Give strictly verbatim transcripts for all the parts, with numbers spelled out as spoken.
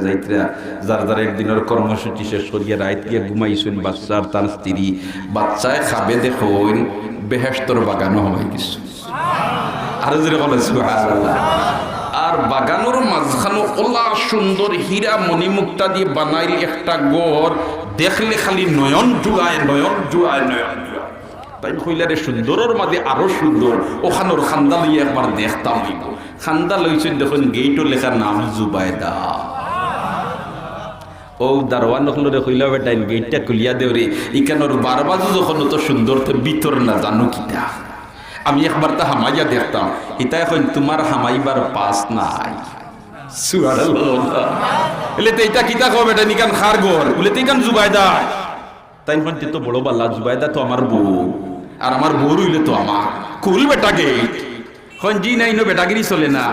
যাইতরা, যার যার একদিনর কর্মসূচি শেষ করিয়া রাইত গিয়া ঘুমাইছইন বাচ্চা আর তার স্ত্রী। বাচ্চায় খাবে দেখইন বেহেশতর বাগানো হামাই গেছে। আরো জোরে কইন সুবহানাল্লাহ। আর বাগানর মাঝখানো অলা সুন্দর হীরা মণিমুক্তা দিয়া বানাইল একটা ঘর, দেখলে খালি নয়ন জুড়ায়, নয়ন জুড়ায়, নয়ন জুড়ায়। তাইন কইলা, "রে সুন্দরর মাঝে আরো সুন্দর, অখানর কান্দা লইয়া একবার দেখতাম অইবো।" কান্দা লইছইন, দেখইন গেইটো লেখা নাম জুবায়দা। অউ দারোয়ান অকলরে কইলা, "বেটাইন গেইটটা খুলিয়া দেও রে, ইখানর বারবাজু যখন অত সুন্দর, তে ভিতর না জানু কিতা, আমি একবার তা হামাইয়া দেখতাম।" ইতায় কইন, "তুমার হামাইবার পাস নাই।" সুবহানাল্লাহ। বলে, "তে ইতা কিতা কও বেটাইন, ইখান কার ঘর?" বলে, "তে ইখান জুবায়দার।" তাইন কইন, "তে তো বড় বালা, জুবায়দা তো আমার বউ, আর আমার বউর অইলে তো আমার। খুল বেটা গেইট।" কইন, "জি না, ইনো বেটাগিরি চলে না।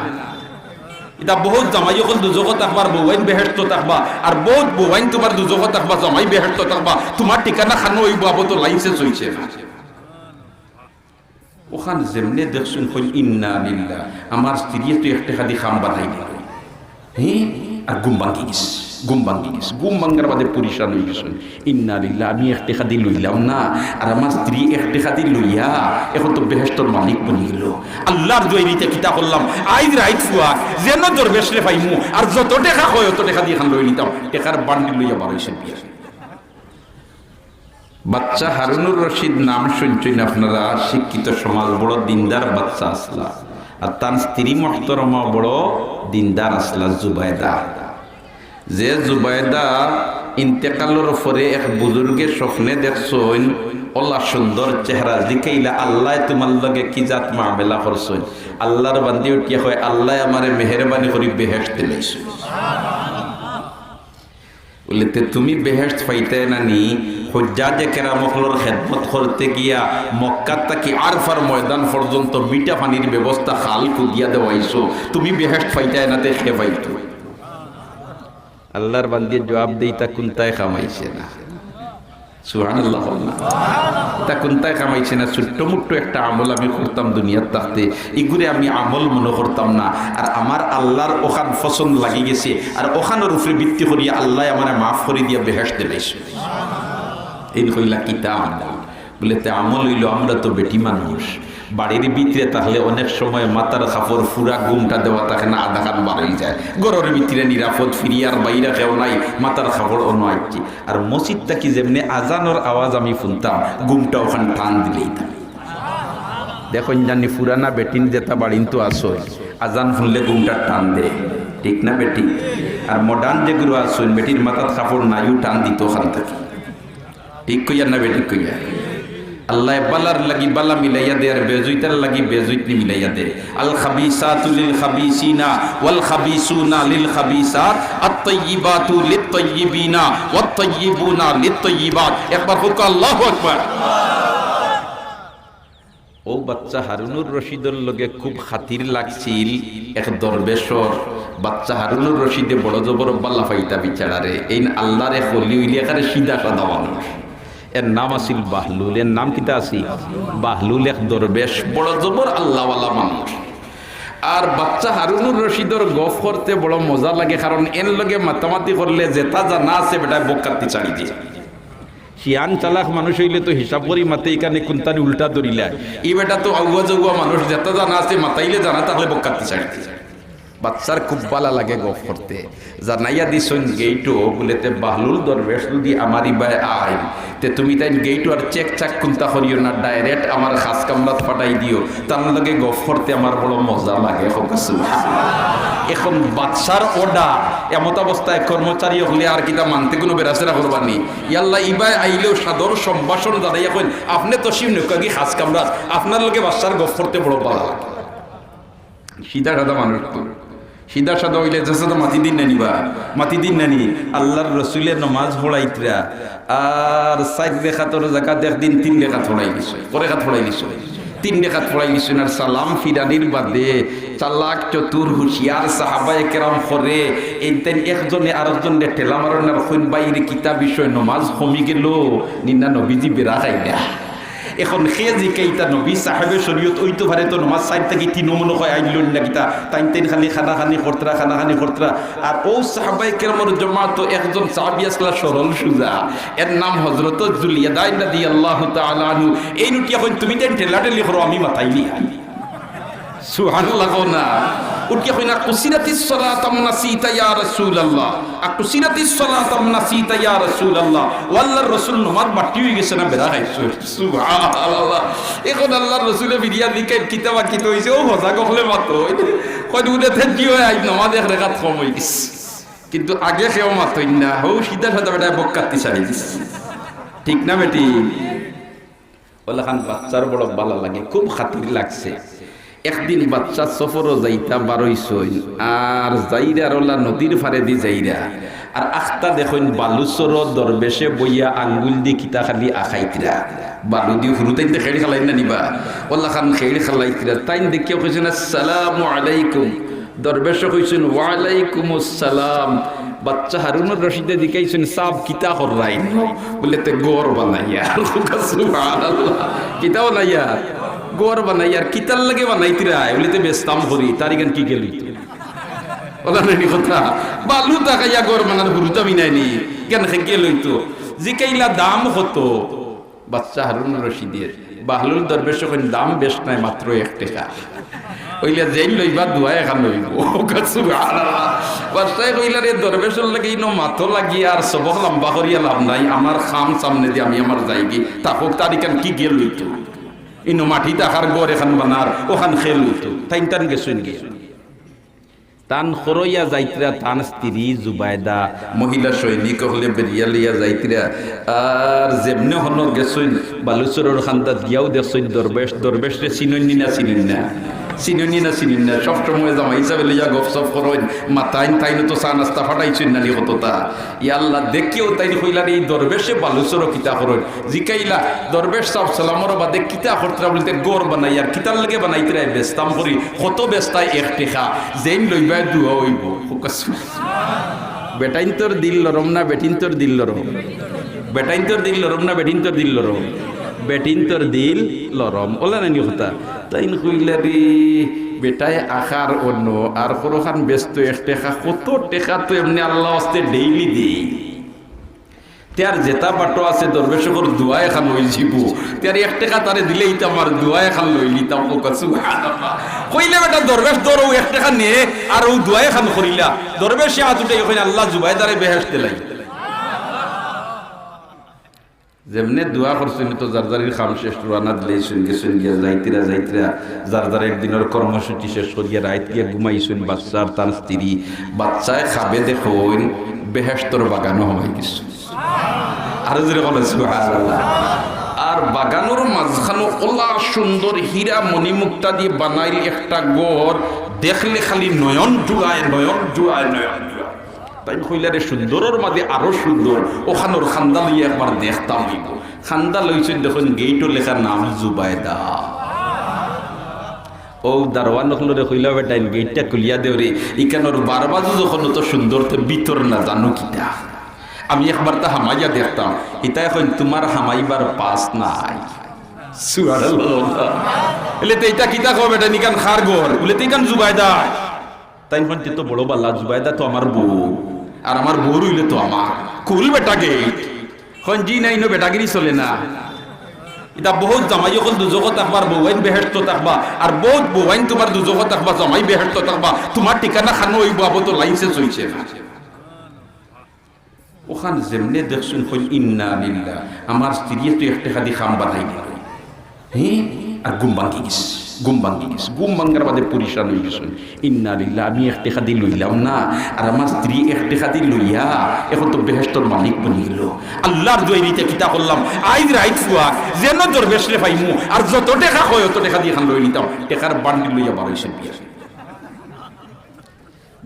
ইতা বউত জামাই অকল দুজখো থাকবা, বউয়াইন বেহেশতো থাকবা, আর বউত বউয়াইন তুমার দুজখো থাকবা, জামাই বেহেশতো থাকবা, তুমার ঠিকানা খানো অইবো, আবো তো লাইসেন্স অইছে না।" অখান যেমনে দেখছইন কইন, "ইন্না লিল্লাহ, আমার স্ত্রীয়ে তো এক টেকা দি কাম বানাই দিল।" হে, আর ঘুম ভাঙ্গি গেছে, ঘুম ভাঙ্গি গেছে, ঘুম ভাঙ্গার বাদে পরেশান অই গেছইন। "ইন্না লিল্লাহ, আমি এক টেকা দি লইলাম না, আর আমার স্ত্রী এক টেকা দি লইয়া অখন তো বেহেশতর মালিক বনি গেল। আল্লার দুয়াইলিতে কিতা করলাম, আইজ রাইত ফুয়া যেন দরবেশরে পাইমু, আর যত টেকা কয় অত টেকা দি ইখান লই নিতাম।" টেকার বান্ডিল লইয়া বারইছে বিয়া। বাচ্চা হারুনুর রশিদ নাম শুনছইন আপনারা, শিক্ষিত সমাজ, বড় দিনদার বাচ্চা আছলা। আর তান স্ত্রী মুহতরমা বড় দিনদার আছলা, জুবায়দা। যে জুবায়দা ইন্তেকালর পরে এক বুজুর্গে স্বপ্নে দেখছইন, অলা সুন্দর চেহারা, জিকাইলা, "আল্লায় তুমার লগে কি জাত মামেলা করছইন?" আল্লার বান্দি উঠিয়া কয়, "আল্লায় আমারে মেহেরবানি করি বেহেশত দিলাইছইন।" বলে, "তে তুমি বেহেশত পাইতায় না নি, হুজ্জাজে কেরাম অকলর খেদমত করতে গিয়া মক্কা থাকি আরফার ময়দান পর্যন্ত মিঠা পানির ব্যবস্থা খাল খুদিয়া দেওয়াইছো, তুমি বেহেশত পাইতায় না, তে কে পাইতো?" আল্লার বান্দিয়ে জুয়াব দেইতা, "কুন্তায় কামাইছে না।" সুবহানাল্লাহ বল না। তা কুন্তায় কামাইছে না, ছোট্ট মুট্ট একটা আমল আমি করতাম দুনিয়াত থাকতে, ইগুরে আমি আমল মনো করতাম না। আর আমার আল্লার অখান পছন্দ লাগি গেছে, আর অখানর উপরে ভিত্তি করিয়া আল্লায় আমারে মাফ করি দিয়া বেহেশত দিলাইছে। এইন কইলা, "কিতা আমল?" বলে, "তে আমল অইলো, আমরা তো বেটি মানুষ, বাড়ির ভিতরে থাকলে অনেক সময় মাথার কাপড় পুরা ঘুমটা দেওয়া থাকে না, আধাখান বারই যায়, ঘরর ভিতরে নিরাপদ, ফিরিয়ার বাইরা কেউ নাই, মাথার কাপড় অনো আইছি।" আর মসজিদ থাকি যেমনে আজানর আওয়াজ আমি হুনতাম, ঘুমটা অখান টান দিলাইতাম। দেখইন জানি পুরানা বেটিন যেতা বাড়িন তো আছইন, আজান হুনলে ঘুমটা টান দে, ঠিক না বেটি? আর modern যেগুলো আছইন, বেটির মাথাত কাপড় নাইও টান দিত অখান থাকি, ঠিক কইয়ার না বেঠিক কইয়ার? আল্লায় বালার লাগি বালা মিলাইয়া দে, আর বেজুইতার লাগি বেজুইত নি মিলাইয়া দে। আল খাবিসাতু লিল খাবিসিনা ওয়াল খাবিসুনা লিল খাবিসাত, আত তাইয়িবাতু লিত তাইয়িবিনা ওয়াত তাইয়িবুনা লিত তাইয়িবাত। একবার কউক্কা, আল্লাহু আকবার। অউ বাচ্চা হারুনুর রশিদর লগে খুব খাতির লাগছিল এক দরবেশর। বাচ্চা হারুনুর রশিদে বড় জবর বালা পাইতা বিচারারে। এইন আল্লার এক ওলি অইলে একেবারে সিধা সাদা মানুষ। এর নাম আছিল বাহলুল। এর নাম কিতা আছিল? বাহলুল, এক দরবেশ, বড় জবর আল্লাওয়ালা মানুষ। আর বাচ্চা হারুনুর রশিদর গফ করতে বড় মজা লাগে, কারণ এন লগে মাতামাতি করলে যেতা জানা আছে বেটায় বক্কাত্তি ছাড়ি দিয়া। শিয়ান চালাক মানুষ অইলে তো হিসাব করি মাতে, ইখানে কুন্তানি উল্টা ধরিলা। ই বেটা তো আউয়া জাউয়া মানুষ, যেতা জানা আছে মাতাইলে জানা থাকলে বক্কাত্তি ছাড়ি দিয়া। বাচ্চার খুব বালা লাগে গফ করতে। জানাইয়া দিছইন গেইটো, বুলে, "তে বাহলুল দরবেশ যুদি আমার ইবায় আইন, তে তুমি তাইন গেইটো আর চেক চাক কুন্তা করিও না, direct আমার খাস কামরাত পাঠাই দিও, তান লগে গফ করতে আমার বড় মজা লাগে।" কউক্কা সুবহানাল্লাহ। এখন বাচ্চার order, এমতাবস্থায় কর্মচারী অকলে আর কিতা মানতে কুনু বেড়াছেড়া করবা নি? ইয়াল্লা, ইবায় আইলেও সাদর সম্ভাষণ জানাইয়া কইন, "আপনে তশরিফ নেউক্কা গি খাস কামরাত, আপনার লগে বাচ্চার গফ করতে বড় বালা লাগে।" সিধা সাদা মানুষ তো। সিধা সাদা অইলে যে সাদা মাতি দিন না নিবা, মাতি দিন না নি। আল্লার রসুলে নমাজ পড়াইতরা, আর চাইর রেকাতর জাগাত একদিন তিন রেকাত পড়াই দিছে। কয় রেকাত পড়াই দিছে? তিন রেকাত পড়াই দিছে। আর সালাম ফিরানির বাদে চালাক, চতুর, হুঁশিয়ার সাহাবায়ে কেরাম করে, এইন তাইন একজনে আরকজনরে ঠেলা মারইন আর কইন, "ভাইরে, কিতা বিষয়, নমাজ কমি গেল নি না নবীজি বেড়া খাইলা?" এখন কে জিকাইতা, নবী সাহেবে শরীয়ত অইতো পারে তো নমাজ চাইর থাকি তিনো মনো কয় আইলো না কিতা? তাইন তাইন খালি কানাকানি করতরা, কানাকানি করতরা। আর অউ সাহাবায়ে কেরামর জমাত তো একজন সাহাবী আছলা সরল সুজা, এর নাম হযরত যুলইয়াদাইন রাদিয়াল্লাহু তাআলা আনহু। এইন উঠিয়া কইন, "তুমি তাইন ঠেলাঠেলি করো, আমি মাতাইলিয়ার।" সুবহানাল্লাহ কও না। উঠিয়া কইন, "আকুসিরাতিস সালাত আম নাসিতা ইয়া রাসূলুল্লাহ, আকুসিরাতিস সালাত আম নাসিতা ইয়া রাসূলুল্লাহ।" ও আল্লাহর রসুল, নমাজ বাট্টি অইগেছে না বেড়া খাইছো? সুবহানাল্লাহ। এখন আল্লাহর রসুলে ফিরিয়া জিকাইন, "কিতা বা কিতা অইছে?" ও হজা গখলে মাতো। কইন, "উদে থেকি অয়, আইজ নমাজ এক রেকাত কম অইগেছে।" কিন্তু আগে কেউ মাতইন না, হউ সিধা সাদা বেটায় বক্কাত্তি ছাড়ি দিছে। ঠিক না বেটি? অলাখান বাচ্চার বড় বালা লাগে, খুব খাতির লাগছে। একদিন বাচ্চা সফরো যাইতা বারইছইন, আর যাইরা অলা নদীর ফারেদি যাইরা, আর আখতা দেখইন বালুচরো দরবেশে বইয়া আঙ্গুল দি কিতা খালি আখাইতরা, বালু দি হুরুতাইন্তে খেড় খালাইন না নিবা, অলাখান খেড় খালাইতরা। তাইন দেখিয়া কইছইন, "আসসালামু আলাইকুম।" দরবেশে কইছইন, "ওয়ালাইকুমুস সালাম।" বাচ্চা হারুনুর রশিদে জিকাইছইন, "সাব, কিতা কররায়?" বুলে, "তে ঘর বানাইয়ার।" সুবহানাল্লাহ। কিতা বানাইয়ার? ঘর বানাইয়ার। "কিতার লাগি বানাইতরায়?" বুলে, "তে বেচতাম করি, তার ইখান কিগে লইতো?" অলা নায়নি কথা? বালু তাকাইয়া ঘর বানার হুরুতা মিনায়নি, ইখান কিগে লইতো? জিকাইলা, "দাম কত?" বাচ্চা হারুনুর রশিদের। বাহলুল দরবেশে কইন, "দাম বেশ নায়, মাত্র এক টেকা। অইলে যেইন লইবা দুয়ায় একখান অইবো।" সুবহানাল্লাহ। বাচ্চায় কইলা, "রে দরবেশর লাগি ইনো মাতো লাগিয়া আর সবক লম্বা করিয়া লাভ নাই, আমার কাম সামনেদি আমি আমার যাইগি, তাকউক তার ইখান কিগে লইতো? ইনো মাটিত আখার ঘর একখান বানার, অখান কে লইতো?" তাইন তান গেছইন গিয়া। তান খরইয়া যাইতরা, তান স্ত্রী জুবায়দা, মহিলা সৈনিক অকলে বেড়িয়া লইয়া যাইতরা। আর যেমনে হনো গেছইন, বালুচরর কান্দাত গিয়াউ দেখছইন দরবেশ, দরবেশরে চিনইন নি না চিনইন না? চিনইন নি না চিনইন না? সব সময় জামাই হিসাবে লইয়া গপসপ করইন, মাতাইন, তাইন তো চা নাস্তা ফাটাইছইন নানি কততা। ইয়া আল্লাহ, দেখিয়াউ তাইন কইলা, "রে, ই দরবেশে বালুচরো কিতা করইন?" জিকাইলা, "দরবেশ সাব, সালামর বাদে কিতা করতরা?" বুলে, "তে ঘর বানাইয়ার।" "কিতার লাগি বানাইতরায়?" "বেচতাম করি।" "কত বেচতায়?" "এক টেকা।" "যেইন লইবায় দুয়া অইবো।" বেটাইন্তর দিল লরম না বেটিন্তর দিল লরম? বেটাইন্তর দিল লরম না বেটিন্তর দিল লরম? বেটিন্তর দিল লরম। অলা নায়নি কথা? তাইন কইলা, "রে, বেটায় আখার অনো, আর খরখান বেচতো এক টেকা, কত টেকা তো এমনে আল্লাহ ওয়াস্তে ডেইলি দেই।" তে আর যেতা বাটো আছে দরবেশর দুয়া একখান অইযিবো। তে আর এক টেকা তারে দিলেই তো আমার দুয়া একখান লইলিতাম। কউক্কা সুবহানাল্লাহ। কইলে, "বেটা দরবেশ ধরো, এক টেকা নে, আর অউ দুয়া একখান করিলা।" দরবেশে আত উঠাইয়া কইন, "আল্লাহ জুবায়দারে বেহেশত দিলাই।" যেমনে দোয়া করছইন তো যার যারির কাম শেষ, রওয়ানা দিলাইছইন, গেছইন গিয়া যাইতরা যাইতরা যার যার একদিনর কর্মসূচি শেষ করিয়া রাইত গিয়া ঘুমাইছইন বাচ্চা আর তান স্ত্রী। বাচ্চায় খাবে দেখইন বেহেশতর বাগানো হামাই গেছে। আরো জোরে কইন সুবহানাল্লাহ। আর বাগানর মাঝখানো অলা সুন্দর হীরা মণিমুক্তা দি বানাইল একটা ঘর, দেখলে খালি নয়ন জুড়ায়, নয়ন জুড়ায়, নয়ন জুড়ায়। তাইন কইলা, "রে সুন্দরর মাঝে আরো সুন্দর, অখানর কান্দা লইয়া একবার দেখতাম অইবো।" কান্দা লইছইন, দেখইন গেইটো লেখা নাম জুবায়দা। অউ দারোয়ান অকলরে কইলা, "বেটাইন গেইটটা খুলিয়া দেও রে, ইখানর বারবাজু যখন অত সুন্দর, তে ভিতর না জানো কিতা?" আমি একবার তা হামাইয়া দেখতাম। ইতায় কইন, "তুমার হামাইবার পাস নাই।" সুবহানাল্লাহ। এলে তে ইতা কিতা কও বেটা, ইখান কার ঘর? বুলে, "তে ইখান জুবায়দার।" তাইন কইন, "তে তো বড় বালা, জুবায়দা তো আমার বউ, আর আমার বউর অইলে তো আমার। খুল বেটা গেইট।" কইন, "জি না, ইনো বেটাগিরি চলে না। ইতা বউত জামাই অকল দুজখো থাকবা, আর বউয়াইন বেহেশতো থাকবা, আর বউত বউয়াইন তুমার দুজখো থাকবা, জামাই বেহেশতো থাকবা, তুমার ঠিকানা খানো অইবো, আবো তো লাইন শেষ অইছে না।" অখান যেমনে দেখছইন, কইন, "ইন্না লিল্লাহ, আমার স্ত্রীয়ে তো এক টেকা দি কাম বানাই দিল।" হে, আর ঘুম ভাঙ্গি গেছে, ঘুম ভাঙ্গি গেছে, ঘুম ভাঙ্গার বাদে পরিশান অইগেছইন। "ইন্না লিল্লাহ, আমি এক টেকা দি লইলাম না, আর আমার স্ত্রী এক টেকা দি লইয়া এখন তো বেহেশতর মালিক বনি গেল। আল্লাহর দুয়াই নিতে কিতা করলাম, আইজ রাইত ফুয়া যেন দরবেশরে পাইমু, আর যত টেকা কয় অত টেকা দি ইখান লই নিতাম।" টেকার বান্ডিল লইয়া বারইছইন বিয়া।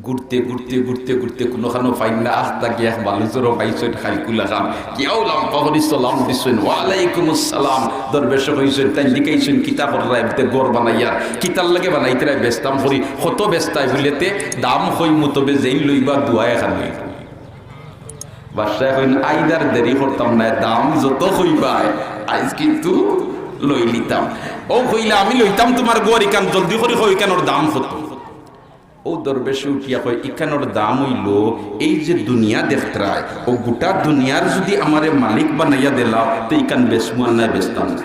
ঘুরতে, ঘুরতে, ঘুরতে, ঘুরতে কুনুখানো পাইন না, আখতা গিয়া এক বালুচরো পাইছইন, খাইকুলা খান। গিয়াউ লাম্বা করি সালাম দিছইন, "ওয়ালাইকুমুস সালাম।" দরবেশে কইছইন, তাইন জিকাইছইন, "কিতা কররায়?" বুলে, "ঘর বানাইয়ার।" "কিতার লাগি বানাইতরায়?" "বেচতাম করি।" "কত বেচতায়?" বুলে, "তে দাম কইমু, তবে যেইন লইবা দুয়া একখান অইবো।" বাদশায় কইন, "আইজ আর দেরি করতাম নায়, দাম যত কইবায়, আইজ কিন্তু লই লিতাম। অউ কইলা, "আমি লইতাম তুমার গুয়ার ইখান, জলদি করি কও ইখানর দাম কত?" অউ দরবেশে উঠিয়া কয়, "ইখানর দাম অইলো, এই যে দুনিয়া দেখতরায়, অউ গুটা দুনিয়ার যুদি আমারে মালিক বানাইয়া দিলাও, তে ইখান বেচমু আর নায় বেচতাম না।"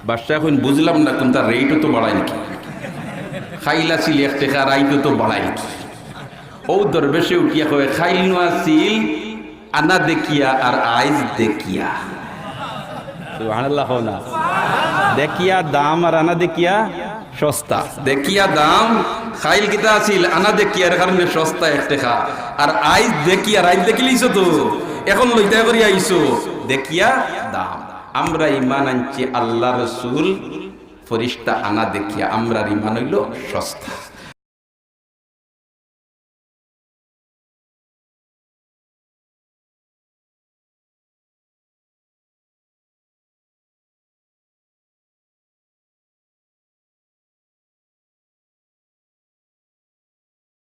বাদশায় কইন, "বুঝলাম না, কুনটা রেটও তো বাড়াইল কি? কাইল আছিল এক টেকা, আর আইজ তো বাড়াইল কি?" অউ দরবেশে উঠিয়া কয়, "কাইল নু আছিল আনা দেখিয়া আর আইজ দেখিয়া।" সুবহানাল্লাহ কও না। দেখিয়া দাম আর আনা দেখিয়া সস্তা। দেখিয়া দাম, কাইল কিতা আছিল, আনা দেখিয়ার কারণে সস্তা এক টেকা। আর আইজ দেখিয়া, আইজ দেখিলিছো তো, অখন লইতায় করি আইছো, দেখিয়া দাম। আমরা ইমান আনছি আল্লাহ, রসুল, ফিরিস্তা আনা দেখিয়া, আমরার ইমান অইলো সস্তা।